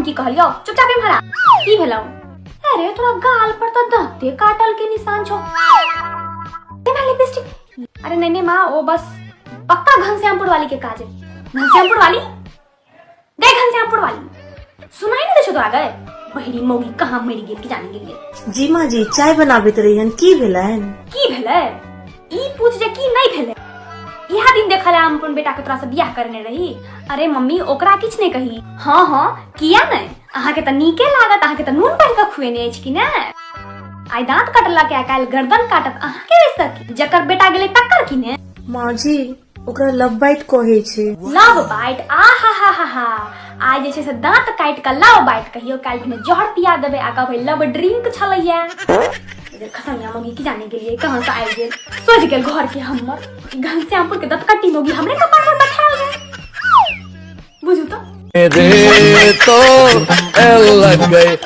हम की कहलियो। चुपचाप इम्हर आ। की भेलौ? अरे तोरा गाल पर तऽ दाँते काटल के निशान छौ। एना लिपस्टिक? अरे नहीं नहीं माँ, वो बस पक्का घनश्यामपुर वाली के काज है। घनश्यामपुर वाली गए, घनश्यामपुर वाली सुनाई नहीं दे छौ तोरा गए? बहिरी मौगी कहाँ मरि गेल की जाने गेलियै। जी माँ जी, चाय बनाबैत रहियन, की भेलनि? की भेलै ई पूछ जे की नहीं भेलै। इएह दिन देखल हम अपन बेटा के तोरा से बियाह करने रही। अरे मम्मी, ओकरा किछु नहीं कही। हाँ हाँ, किया नहीं, अहाँके तऽ नीके लागत, अहाँके तऽ नून पढ़ि कऽ खुएने अछि कि ने। आइ दाँत कटलक आ काल्हि गर्दन काटत अहाँके ओहिसँ की? जकर बेटा गेलै तकर की ने। माँ जी, ओकरा लव बाइट कहै छै। Love bite? आ हा हा हा हा। आइ जे छै से दाँत काटि कऽ लव बाइट कहियो, काल्हि भेने जहर पिया देबै आ कहबै लव ड्रिंक छलैया। खसनिया मौगी की जाने गेलियै कहाँ से आबि गेल, सोचि गेल घर के हमर घनश्यामपुर के दतकट्टी मौगी हमरे कपार पर बैठायल गेल। बुझू तो मेरे तो लग गए।